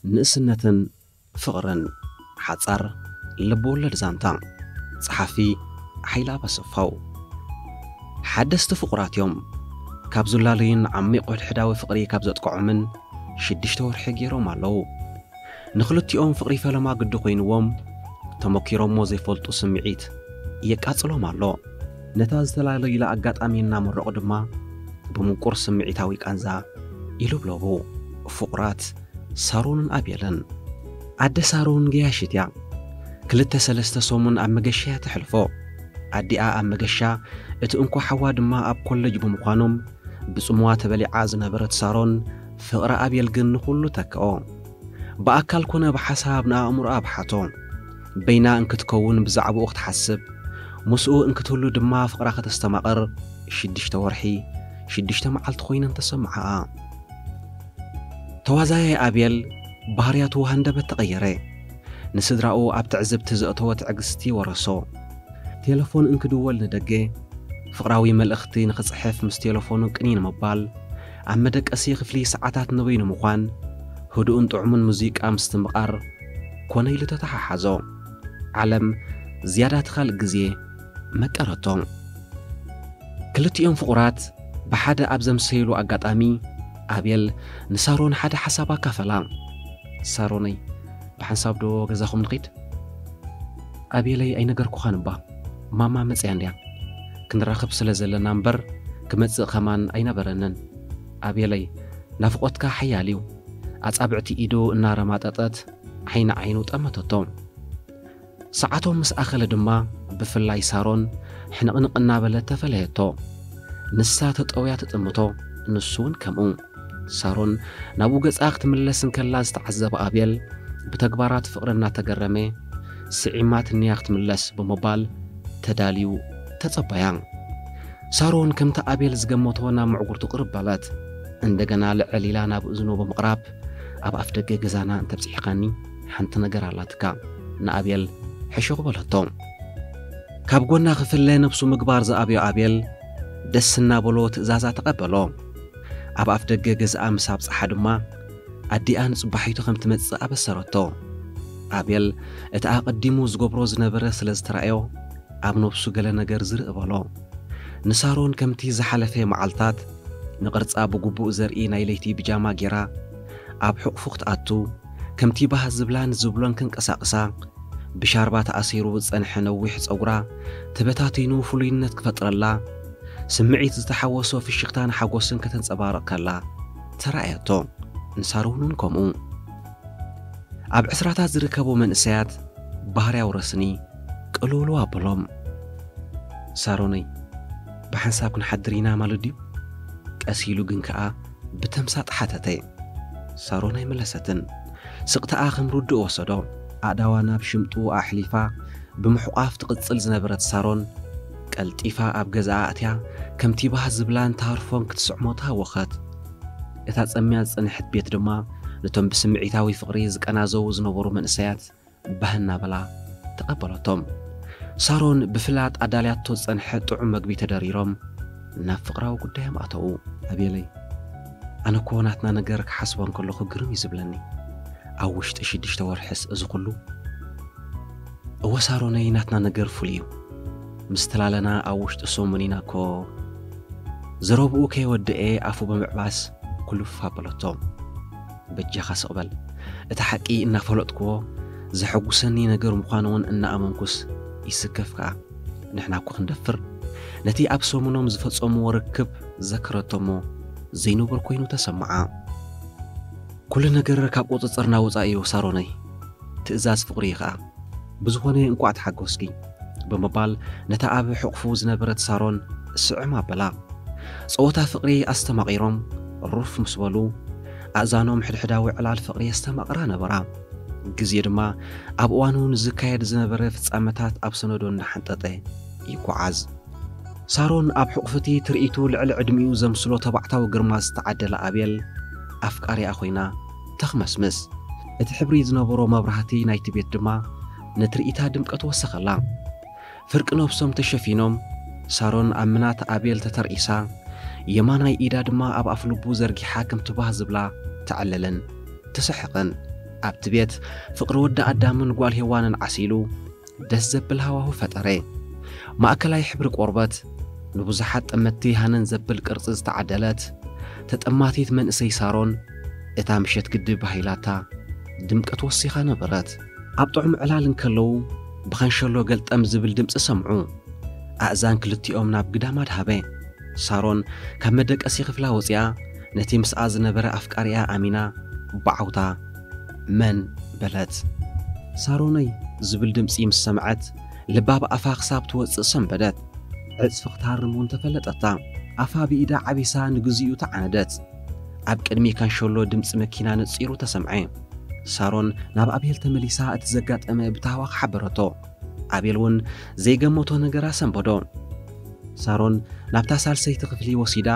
ንእስነትን ፍቕርን፣ ሓጻር ልብ ወለድ ዛንታ። ጸሓፊ ሓይለ ኣባሰፋው። ሓደስቲ ፍቑራት እዮም። ካብ ዝላለዩን ዓሚቕ ውድሕዳዊ ፍቕሪ ካብ ዘጥቅዖምን ሽዱሽተ ወርሒ ገይሮም ኣለዉ። ንኽልቲኦም ፍቕሪ ፈለማ ግዲ ኮይንዎም፣ ተመኪሮሞ ዘይፈልጡ ስምዒት የቃጽሎም ኣሎ። ነታ ዝተላለዩላ ኣጋጣሚ እናመረቑ ድማ፣ ብምቁር ስምዒታዊ ቃንዛ ይልብለቡ። ፍቑራት ሳሮንን ኣቤልን። ኣደ ሳሮን ገያሺት እያ። ክልተ ሰለስተ ሰሙን ኣብ መገሻ እያ ተሕልፎ። ኣዲኣ ኣብ መገሻ፣ እቲ እንኮ ሓዋ ድማ ኣብ ኮለጅ ብምዃኖም፣ ብጽምዋ ተበሊዓ ዝነበረት ሳሮን፣ ፍቕሪ ኣቤል ግን ንኹሉ ተክኦ። ብኣካል ኮነ ብሓሳብ ንኣእምሮኣ ኣብሓቶ። በይና እንክትከውን ብዛዕባኡ ክትሓስብ፣ ምስኡ እንክትህሉ ድማ ፍቕራ ከተስተማቕር፣ ሽዱሽተ ወርሒ፣ ሽዱሽተ መዓልቲ ኮይነን ተሰምዓኣ። ተዋዛያይ ኣቤል ባህርያቱ ሃንደበት ተቐየረ። ንስድራኡ ኣብ ትዕዝብቲ ዘእተወ ትዕግስቲ ወረሶ። ቴለፎን እንክድወል ንደገ፣ ፍቕራዊ መልእኽቲ ንኽጽሕፍ ምስ ቴለፎኑ ቅንይ ንምባል፣ ኣብ መደቀሲ ክፍሊ ሰዓታት ንበይኑ ምዃን፣ ህዱእን ጥዑምን ሙዚቃ ምስትምቓር ኮነ ኢሉ ተተሓሓዞ። ዓለም ዝያዳ ትኻልእ ግዜ መቀረቶ። ክልቲኦም ፍቑራት ብሓደ ኣብ ዘምሰይሉ ኣጋጣሚ፣ ኣቤል ንሳሮን ሓደ ሓሳብ ኣካፈላ። ሳሮነይ፣ ብሓንሳብ ዶ ገዛኹም ንኺድ? ኣቤለይ፣ ኣይነገርኩኻን እባ፣ ማማ መጽያ እንድያ። ክንራኸብ ስለ ዘለና እምበር ክመጽእ ከማን ኣይነበረንን። ኣቤለይ፣ ናፍቖትካ ሓያል እዩ። ኣጻብዕቲ ኢዱ እናረማጠጠት ዓይኒ ዓይኑ ጠመተቶ። ሰዓቶም ምስ ኣኸለ ድማ፣ ብፍላይ ሳሮን ሕንቕንቕ እናበለት ተፈለየቶ። ንሳ ተጠውያ ትጥምቶ፣ ንሱ እውን ከምኡ። ሳሮን ናብኡ ገጻ ክትምለስ እንከላ ዝተዓዘበ ኣቤል፣ ብተግባራት ፍቕሪ እናተገረመ፣ "ስዒማትንያ ክትምለስ" ብምባል ተዳልዩ ተጸበያ። ሳሮን ከምቲ ኣቤል ዝገመቶ ናብ ምዕጉርቱ ቅርብ በለት። እንደገና ልዕል ኢላ ናብ እዝኑ ብምቕራብ፣ "ኣብ ኣፍ ደገ ገዛና እንተብጺሕካኒ ሓንቲ ነገር ኣላትካ፣ ንኣቤል ሕሹኽ" በለቶ። ካብ ጎና ክፍለ ነብሱ ምግባር ዝኣብዮ ኣቤል፣ ደስ እናበሎ ትእዛዛ ተቐበሎ። ኣብ ኣፍ ደገ ገዝኣ ምስ ኣብጽሓ ድማ፣ ኣዲኣ ንጽባሒቱ ከም ትመጽእ ኣበሰረቶ። ኣቤል እቲ ኣቐዲሙ ዝገብሮ ዝነበረ ስለ ዝተራእዮ፣ ኣብ ነብሱ ገለ ነገር ዝርኢ በሎ። ንሳሮን ከምቲ ዝሓለፈ መዓልታት፣ ንቕርጻ ብግቡእ ዘርኢ ናይ ለይቲ ብጃማ ጌራ፣ ኣብ ሕቑፉ ክትኣቱ፣ ከምቲ ባህ ዝብላን ዝብሎን ከንቀሳቕሳ፣ ብሻርባ ተኣሲሩ ዝጸንሐ ነዊሕ ጸጉራ ተበታቲኑ ፍሉይነት ክፈጥረላ፣ ስምዒት ዝተሓወሶ ፍሽኽታን ሓጎስን ከተንጸባርቕ ከላ ተራእየቶ። ንሳሮን እውን ከምኡ። ኣብ ዕስራታት ዝርከቡ መንእሰያት ባህርያዊ ረስኒ ቅልውልው ኣበሎም። "ሳሮነይ፣ ብሓንሳብ ክንሓድር ኢና ማለት ድዩ?" ቀስ ኢሉ ግን ከኣ ብተምሳጥ ሓተተ። ሳሮን ኣይመለሰትን። ስቕታኣ ከም ርዱእ ወሰዶ። ኣእዳዋ ናብ ሽምጡ ኣሕሊፋ ብምሕቋፍ ትቕጽል ዝነበረት ሳሮን፣ ቀልጢፋ ኣብ ገዛኣ ኣትያ፣ ከምቲ ባህ ዝብላን ትሃርፎን ክትስዕሞ ተሃወኸት። እታ ጸምያ ዝጸንሐት ቤት ድማ፣ ነቶም ብስምዒታዊ ፍቕሪ ዝቀናዘዉ ዝነበሩ መንእሰያት፣ ባህ እናበላ ተቐበለቶም። ሳሮን ብፍላጥ ኣዳልያቶ ዝጸንሐ ጥዑም መግቢ ተደሪሮም ናብ ፍቕራዊ ጉዳዮም ኣተዉ። ኣቤለይ፣ ኣነ እኮ ናትና ነገር ክሓስቦ እንከለኹ ግርም እዩ ዝብለኒ። ኣብ ውሽጢ ሽዱሽተ ወርሕስ እዚ ኩሉ? እወ ሳሮነይ፣ ናትና ነገር ፍሉይ እዩ። ምስ ተላለና ኣብ ውሽጢ ሰሙን ኢና እኮ። ዘረብኡ ከይወደኤ ኣፉ ብምዕባስ ኩልፍ ኣበለቶ። በጃኻ ስቕ በል። እቲ ሓቂ እናፈለጥክዎ፣ ዘሐጉሰኒ ነገር ምዃኑ እውን እናኣመንኩስ ይስከፍ ከኣ። ንሕና እኮ ክንደፍር። ነቲ ኣብ ሰሙኖም ዝፈጸምዎ ርክብ ዘከረቶ እሞ ዘይንቡር ኮይኑ ተሰምዓ። "ኩሉ ነገር ካብ ቁጽጽርና ወጻኢ እዩ ሳሮነይ። ትእዛዝ ፍቕሪ እዩ ከኣ። ብዝኾነ እንቋዕ ተሓጎስኪ" ብምባል ነታ ኣብ ሕቑፉ ዝነበረት ሳሮን ስዕም ኣበላ። ጸወታ ፍቕሪ ኣስተማቒሮም ሩፍ ምስ በሉ፣ ኣእዛኖም ሕድሕዳዊ ዕላል ፍቕሪ የስተማቕራ ነበራ። ግዜ ድማ ኣብ እዋኑ ንዝካየድ ዝነበረ ፍጻመታት ኣብ ሰነዶ እናሓንጠጠ ይጓዓዝ። ሳሮን ኣብ ሕቑፍቲ ትርኢቱ ልዕሊ ዕድሚኡ ዘምስሎ ተባዕታዊ ግርማ ዝተዓደለ ኣቤል ኣፍቃሪኣ ኮይና ተኽመስምስ። እቲ ሕብሪ ዝነበሮ መብራህቲ ናይቲ ቤት ድማ ንትርኢታ ድምቀት ወሰኸላ። ፍርቂ ነብሶም ተሸፊኖም፣ ሳሮን ኣብ ምናት ኣቤል ተተርኢሳ፣ የማናይ ኢዳ ድማ ኣብ ኣፍልቡ ዘርጊሓ ከምቲ ባህ ዝብላ ተዕልልን ትስሕቕን። ኣብቲ ቤት ፍቕሪ ወዲ ኣዳምን ጓል ሄዋንን ዓሲሉ ደስ ዘብል ሃዋሁ ፈጠረ። ማእከላይ ሕብሪ ቆርበት፣ ንብዙሓት ጠመትቲ ሃነን ዘብል ቅርጺ ዝተዓደለት ተጠማቲት መንእሰይ ሳሮን እታ ምሸት ግዲ ባሂላታ ድምቀት ወሲኻ ነበረት። ኣብ ጥዑም ዕላል እንከለዉ ብኸንሸሎ ገልጠም ዝብል ድምጺ ሰምዑ። ኣእዛን ክልቲኦም ናብ ግዳም ኣድሃበ። ሳሮን ካብ መደቀሲ ክፍላ ወጺኣ ነቲ ምስኣ ዝነበረ ኣፍቃሪኣ ኣሚና ብዓውታ "መን?" በለት። "ሳሮነይ" ዝብል ድምጺ ምስ ሰምዐት ልባ ብኣፋ ክሳብ ትወጽእ ሰንበደት። ዕጽፊ ክትሃርም እውን ተፈለጠታ። ኣፋ ብኢዳ ዓቢሳ ንግዚኡ ተዓነደት። ኣብ ቅድሚ ካንሸሎ ድምጺ መኪና ነጺሩ ተሰምዐ። ሳሮን ናብ ኣቤል ተመሊሳ እቲ ዘጋጠመ ብታህዋኽ ሓበረቶ። ኣቤል እውን ዘይገመቶ ነገር ኣሰንበዶ። ሳሮን ናብታ ሳልሰይቲ ክፍሊ ወሲዳ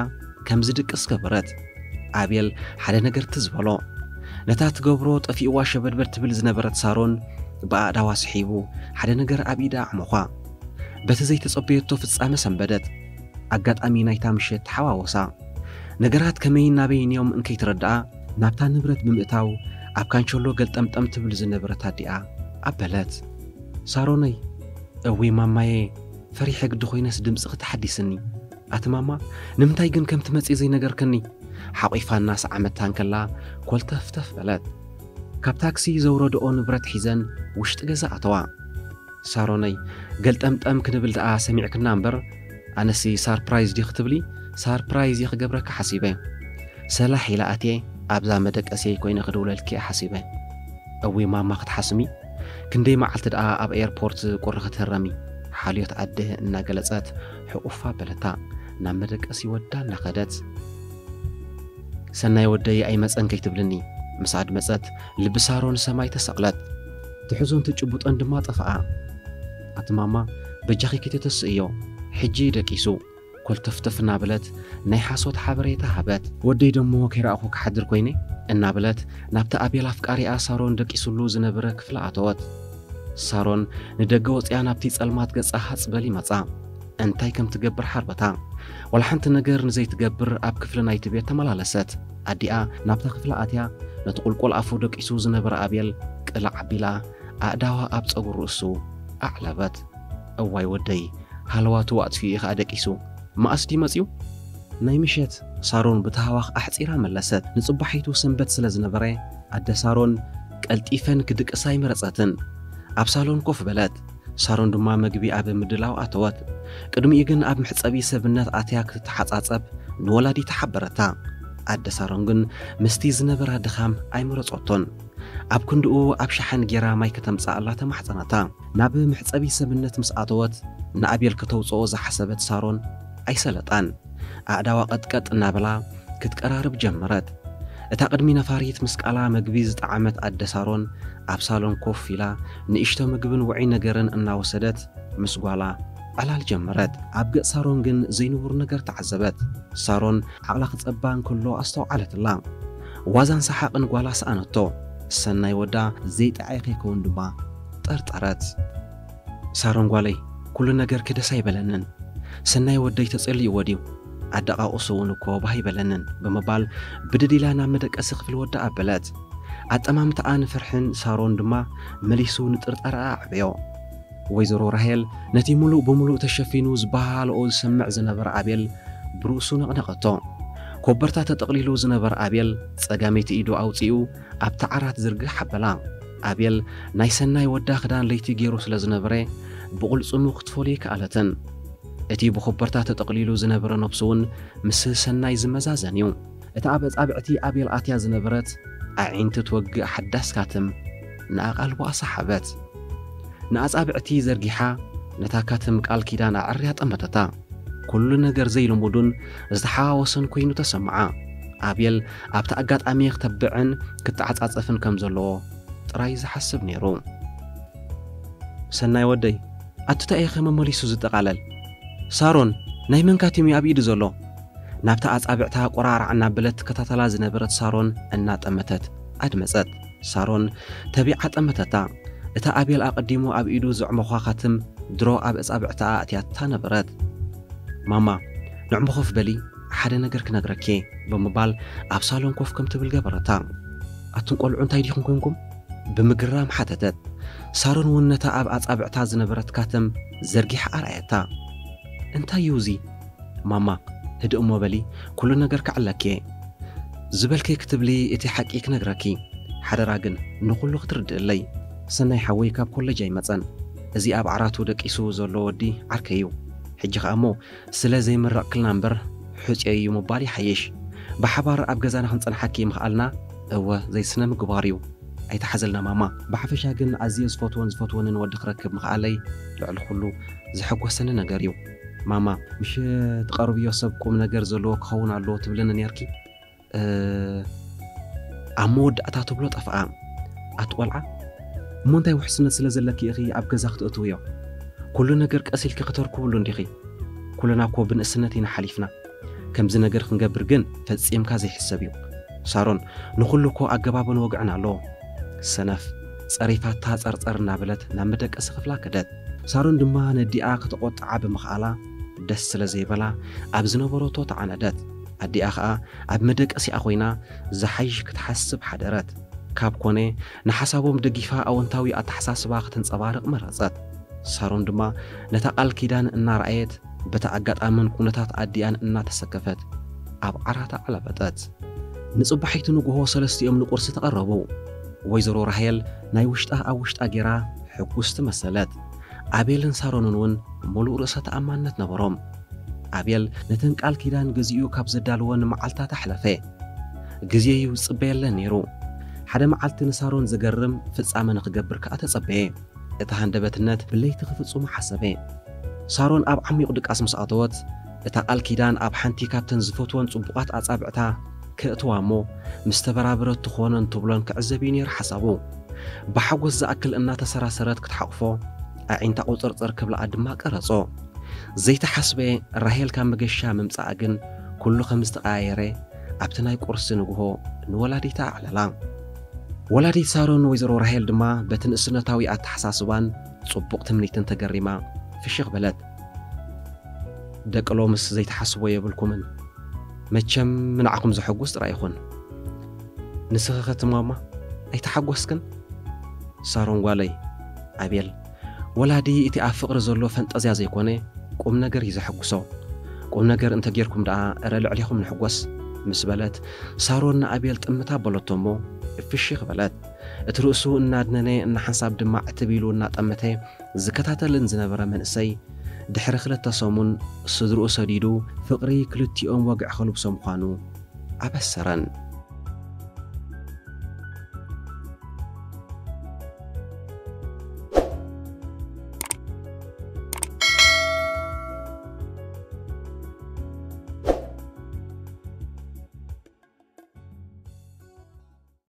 ከም ዝድቅስ ገበረት። ኣቤል ሓደ ነገር ትዝ በሎ። ነታ ትገብሮ ጠፊእዋ ሸበድበድ ትብል ዝነበረት ሳሮን ብኣእዳዋ ስሒቡ ሓደ ነገር ኣብ ኢዳ ኣዕመዃ። በቲ ዘይተጸበየቶ ፍጻመ ሰንበደት። ኣጋጣሚ ናይታ ምሸት ተሓዋወሳ። ነገራት ከመይን ናበይን እዮም እንከይትረድኣ ናብታ ንብረት ብምእታው ኣብ ካንቸሎ ገልጠምጠም ትብል ዝነበረት ኣዲኣ ኣበለት። "ሳሮነይ!" "እዊ ማማየ፣ ፈሪሐ ግዲ ኮይነስ ድምፅኺ ተሓዲስኒ። ኣቲ ማማ፣ ንምንታይ ግን ከም ትመፂ ዘይነገርክኒ?" ሓቂፋና ሰዓመታ እንከላ ኮልተፍተፍ በለት። ካብ ታክሲ ዘውረድኦ ንብረት ሒዘን ውሽጢ ገዛ ኣተዋ። "ሳሮነይ፣ ገልጠምጠም ክንብል ደኣ ሰሚዕክና እምበር፣ ኣነሲ ሳርፕራይዝ ዲ ክትብሊ፣ ሳርፕራይዝ እየ ክገብረካ ሓሲበ። ሰላሕ ኢለ ኣትየ፣ ኣብዛ መደቀስየይ ኮይነ ክድውለልኪ እየ ሓሲበ። እዊ ማማ ክትሓስሚ፣ ክንደይ መዓልቲ ደኣ ኣብ ኤርፖርት ቁሪ ክትህረሚ?" ሓልዮት ኣደ እናገለጸት ሕቑፍ ኣበለታ። ናብ መደቀሲ ወዳ እናኸደት፣ "ሰናይ ወደይ ኣይመጸን ከይትብልኒ?" ምስ ኣድመጸት ልቢ ሳሮን ሰማይ ተሰቕለት። ትሕዞን ትጭብጦን ድማ ጠፍኣ። "ኣቲ ማማ፣ በጃኺ ከይተተስእዮ፣ ሕጂ ደቂሱ" ኮልተፍተፍ እናበለት ናይ ሓሶት ሓበሬታ ሃበት። "ወደይ ደሞ ከይረኣኹ ክሓድር ኮይነ?" እናበለት ናብቲ ኣቤል ኣፍቃሪኣ ሳሮን ደቂሱሉ ዝነበረ ክፍሊ ኣተወት። ሳሮን ንደገ ወፂኣ ናብቲ ጸልማት ገጻ ሃጽ በል ይመጻ። እንታይ ከም ትገብር ሓርበታ። ዋላ ሓንቲ ነገር ንዘይትገብር ኣብ ክፍሊ ናይቲ ቤት ተመላለሰት። ኣዲኣ ናብታ ክፍሊ ኣትያ ነቲ ቁልቁል ኣፉ ደቂሱ ዝነበረ ኣቤል ቅላዕ ኣቢላ ኣእዳዋ ኣብ ጸጉሪ ርእሱ ኣዕለበት። "እዋይ ወደይ፣ ሃለዋቱ ኣጥፊኡ እዩ ከኣ ደቂሱ። መኣስ ድዩ መጺኡ?" ናይ ምሸት፣ ሳሮን ብታህዋኽ ኣሕጺራ መለሰት። ንጽባሒቱ ሰንበት ስለ ዝነበረ ኣደ ሳሮን ቀልጢፈን ክድቅሳ ኣይመረጸትን። ኣብ ሳሎን ኮፍ በለት። ሳሮን ድማ መግቢ ኣብ ምድላው ኣተወት። ቅድሚኡ ግን ኣብ መሕጸቢ ሰብነት ኣትያ ክትተሓጻጸብ ንወላዲታ ሓበረታ። ኣደ ሳሮን ግን ምስቲ ዝነበራ ድኻም ኣይመረጾቶን። ኣብ ክንድኡ ኣብ ሸሓኒ ጌራ ማይ ከተምጽኣላ ተማሕጸነታ። ናብ መሕጸቢ ሰብነት ምስ ኣተወት ንኣቤል ከተውጽኦ ዝሓሰበት ሳሮን ኣይሰለጣን። ኣእዳዋ ቀጥቀጥ እናበላ ክትቀራርብ ጀመረት። እታ ቅድሚ ነፋሪት ምስ ቃላ መግቢ ዝጠዓመት ኣደ ሳሮን ኣብ ሳሎን ኮፍ ኢላ ንእሽቶ ምግብን ውዑይ ነገርን እናወሰደት ምስ ጓላ ዕላል ጀመረት። ኣብ ገጽ ሳሮን ግን ዘይንቡር ነገር ተዓዘበት። ሳሮን ዓቕላ ክጸባ እንከሎ ኣስተውዓለትላ። ዋዛን ሰሓቕን ጓላ ሰኣነቶ። ሰናይ ወዳ ዘይጠዓየ ከይከውን ድማ ጠርጠረት። "ሳሮን ጓለይ፣ ኩሉ ነገርኪ ደስ ኣይበለንን። ሰናይ ወደይ ተጸሊእዎ ድዩ? ኣደቓቕሱ እውን እኮ ባህ ኣይበለንን" ብምባል ብድድ ኢላ ናብ መደቀሲ ክፍሊ ወዳ ኣበለት። ኣጠማምታኣ ንፍርሕን ሳሮን ድማ መሊሱ ንጥርጣረኣ ኣዕበዮ። ወይዘሮ ራሄል ነቲ ምሉእ ብምሉእ ተሸፊኑ ዝበሃልኦ ዝሰምዕ ዝነበረ ኣቤል ብርእሱ ነቕነቐቶ። ኮበርታ ተጠቕሊሉ ዝነበረ ኣቤል ጸጋመይቲ ኢዱ ኣውጺኡ ኣብቲ ዓራት ዝርግሕ ኣበላ። ኣቤል ናይ ሰናይ ወዳ ክዳን ለይቲ ገይሩ ስለ ዝነበረ ብቕልጽሙ ክትፈልዮ ኣይከኣለትን። እቲ ብኮበርታ ተጠቕሊሉ ዝነበረ ነብሱ እውን ምስ ሰናይ ዝመዛዘን እዩ። እታ ኣብ ኣጻብዕቲ ኣቤል ኣትያ ዝነበረት ኣዒንቲ ትወግእ ሓዳስ ካትም ንኣቓልቦኣ ሰሓበት። ንኣጻብዕቲ ዘርጊሓ ነታ ካትም ቃል ኪዳን ኣዐርያ ጠመተታ። ኩሉ ነገር ዘይልሙዱን ዝተሓዋወሰን ኮይኑ ተሰምዓ። ኣቤል ኣብቲ ኣጋጣሚ ክተብዕን ክተዓጻጸፍን ከም ዘለዎ ጥራይ ዝሓስብ ነይሩ። "ሰናይ ወደይ፣ ኣቱታ እየ ከመመሊሱ ዝጠቓለል? ሳሮን፣ ናይ መን ካትም እዩ ኣብ ኢዱ ዘሎ?" ናብታ ኣጻብዕታ ቆራርዓ እናበለት ትከታተላ ዝነበረት ሳሮን እናጠመተት ኣድመጸት። ሳሮን ተቢዓ ጠመተታ። እታ ኣቤል ኣቐዲሙ ኣብ ኢዱ ዘዕመዃ ካትም ድሮ ኣብ ኣጻብዕታ ኣእትያታ ነበረት። "ማማ፣ ንዕሞ ኮፍ በሊ፣ ሓደ ነገር ክነግረኪ" ብምባል ኣብ ሳሎን ኮፍ ከም ትብል ገበረታ። "ኣቱም ቆልዑ እንታይ ዲኹም ኮንኩም?" ብምግራም ሓተተት። ሳሮን እውን ነታ ኣብ ኣጻብዕታ ዝነበረት ካተም ዘርጊሓ ኣርኣየታ። "እንታይ እዩ እዚ?" "ማማ፣ ህድእ እሞ በሊ፣ ኩሉ ነገር ክዕለኪ እየ። ዝበልኪ ክትብሊ እቲ ሓቂ ክነግረኪ። ሓደራ ግን ንኹሉ ክትርድእለይ። ሰናይ ሓወይ ካብ ኮሌጅ ኣይመጸን። እዚ ኣብ ዓራቱ ደቂሱ ዘሎ ወዲ ዓርከይ እዩ። ሕጂ ኸኣ እሞ ስለ ዘይምረቕክልና እምበር ሕጹየይ እዩ ምባል ይሓይሽ። ብሓባር ኣብ ገዛና ክንጸንሓኪ ምኽኣልና እወ ዘይስነ ምግባር እዩ። ኣይተሓዘልና ማማ። ብሓፈሻ ግን ኣዝየ ዝፈትዎን ዝፈትወንን ወዲ ክረክብ ምኽኣለይ ልዕሊ ኩሉ ዘሐጎሰኒ ነገር እዩ። ማማ፣ ምሽ ትቐርብዮ ሰብ ቁም ነገር ዘለዎ ክኸውን ኣለዎ ትብልኒ ነርኪ?" እ፣ ኣብ መወዳእታ ትብሎ ጠፍኣ። "ኣቲ ቆልዓ፣ እሞ እንታይ ውሕስነት ስለ ዘለኪ ኢኺ ኣብ ገዛ ክትእትውዮ? ኩሉ ነገር ቀስ ኢልኪ ከተርክብሉ እንዲኺ። ኩልና እኮ ብንእስነት ኢና ሓሊፍና። ከምዚ ነገር ክንገብር ግን ፈጺምካ ዘይሕሰብ እዩ። ሳሮን፣ ንኹሉ እኮ ኣገባብን ወግዕን ኣለዎ። ሰነፍ፣ ጸሪፋታ ጸርጸር እናበለት ናብ መደቀሲ ክፍላ ከደት። ሳሮን ድማ ነዲኣ ከተቆጥዓ ብምኽኣላ ደስ ስለ ዘይበላ ኣብ ዝነበረቶ ተዓነደት። ኣዲኣ ኸኣ ኣብ መደቀሲኣ ኮይና ዝሓይሽ ክትሓስብ ሓደረት። ካብ ኮነ ንሓሳቦም ደጊፋ ኣወንታዊ ኣተሓሳስባ ከተንጸባርቕ መረጸት። ሳሮን ድማ ነታ ቃል ኪዳን እናረኣየት በቲ ኣጋጣምን ኩነታት ኣዲኣን እናተሰከፈት ኣብ ዓራታ ዓለበጠት። ንጽባሒቱ ንግሆ ሰለስቲኦም ንቁርሲ ተቐረቡ። ወይዘሮ ራሄል ናይ ውሽጣ ኣብ ውሽጣ ጌራ ሕጉስቲ መሰለት። ኣቤልን ሳሮንን እውን ምሉእ ርእሰ ተኣማንነት ነበሮም። ኣቤል ነተን ቃል ኪዳን ገዚኡ ካብ ዘዳለወን መዓልታት ኣሕለፈ። ግዜ እዩ ዝጽበየለን ነይሩ። ሓደ መዓልቲ ንሳሮን ዘገርም ፍጻመ ንኽገብር ከኣ ተጸበየ። እቲ ሃንደበትነት ብለይቲ ክፍጽሞ ሓሰበ። ሳሮን ኣብ ዓሚቕ ድቃስ ምስ ኣተወት፣ እታ ቃል ኪዳን ኣብ ሓንቲ ካብተን ዝፈትወን ጽቡቓት ኣጻብዕታ ከእትዋ እሞ፣ ምስ ተበራበረት ትኾነን ትብሎን ክዕዘብ እዩ ነይሩ ሓሳቡ። ብሓጎስ ዝኣክል እናተሰራሰረት ክትሓቑፎ፣ ኣዒንታ ቁጽርጽር ክብልኣ ድማ ቀረጾ። ዘይተሓስበ ራሄል ካብ መገሻ ምምጻኣ ግን ኩሉ ከም ዝተቐያየረ ኣብቲ ናይ ቁርሲ ንግሆ ንወላዲታ ኣዕለላ። ወላዲት ሳሮን ወይዘሮ ራሄል ድማ በቲ ንእስነታዊ ኣተሓሳስባን ጽቡቕ ትምኒትን ተገሪማ ፍሽኽ በለት። "ደቂ ሎምስ ዘይትሓስቦ የብልኩምን። መቸም ንዓኹም ዘሐጉስ ጥራይ ይኹን። ንስኺ ኸ ትማማ ኣይተሓጎስክን?" "ሳሮን ጓለይ፣ ኣቤል፣ ወላዲ እቲ ኣብ ፍቕሪ ዘሎ ፈንጠዝያ ዘይኮነ ቁም ነገር እዩ ዘሐጉሶ። ቁም ነገር እንተጌርኩም ደኣ እረ ልዕሌኹም ንሕጎስ" ምስ በለት ሳሮን ንኣቤል ጥምት ኣበለቶ እሞ ፍሽኽ በለት። እቲ ርእሱ እናድነነ እናሓንሳብ ድማ ዕትብ ኢሉ እናጠመተ ዝከታተልን ዝነበረ መንእሰይ ድሕሪ ክልተ ሰሙን ስድርኡ ሰዲዱ ፍቕሪ ክልቲኦም ወግዒ ከልብሶ ምዃኑ ኣበሰረን።